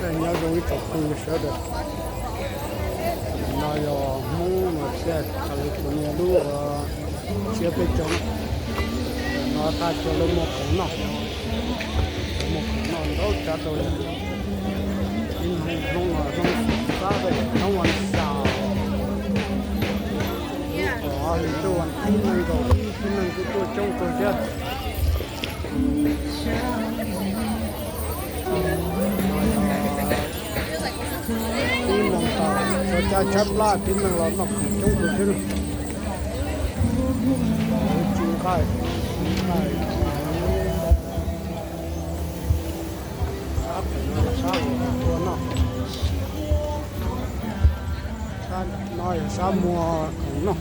Nyob zoo ib tsoom phooj ywg sawv daws, no yog Hmoob no thiab California lub tsiab peb caug no, thaj chaw lawv muag khoom noj, muag khoom noj ntau tsav rau yom. Ib hnub no hnub xab, hnub vas xaum, ob hlis ntuj vas thib nees nkaum ib, tib neeg kuj tuaj coob kawg thiab. Ib moos tau, txog caij tshaib plab tib neeg los noj khoom coob kawg thiab. Tsis nqaij, tsis nqaij, sab pem no sab ua noj, sab no yog sab muag khoom noj.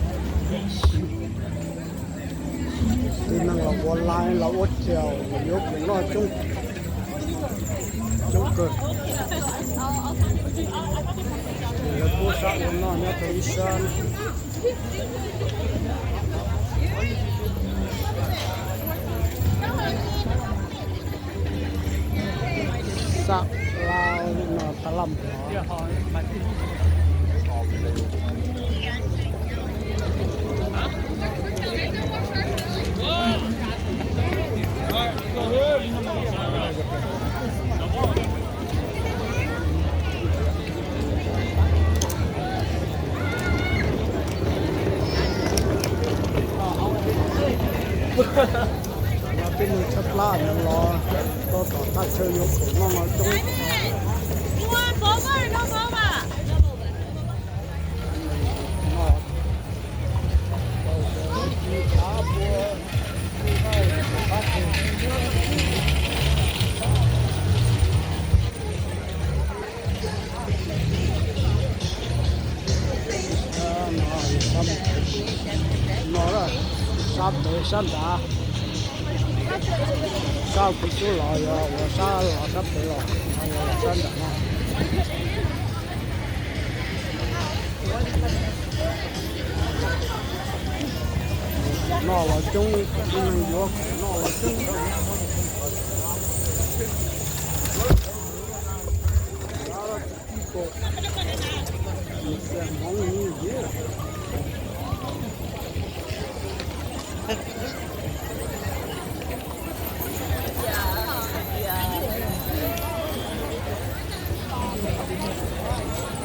Tib neeg los ua lais los ua caum yuav khoom noj coob, coob kawg. Ces lawv pub sab ua noj nyob rau ib sab. Sab laj no, sab laj. Los tib neeg tshaib plab no los tuaj tom thaj chaw yuav khoom noj no coob. No, sab pem sab nrad, sab kuv xub los yog uas sab los sab pem los, no yog los sab nram no. Noj los coob, tib neeg yuav khoom noj los coob.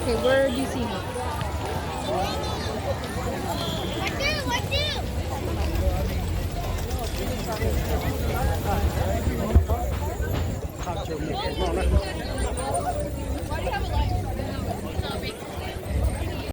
Okay, where do you see him? Thaj chaw mus khoom noj na.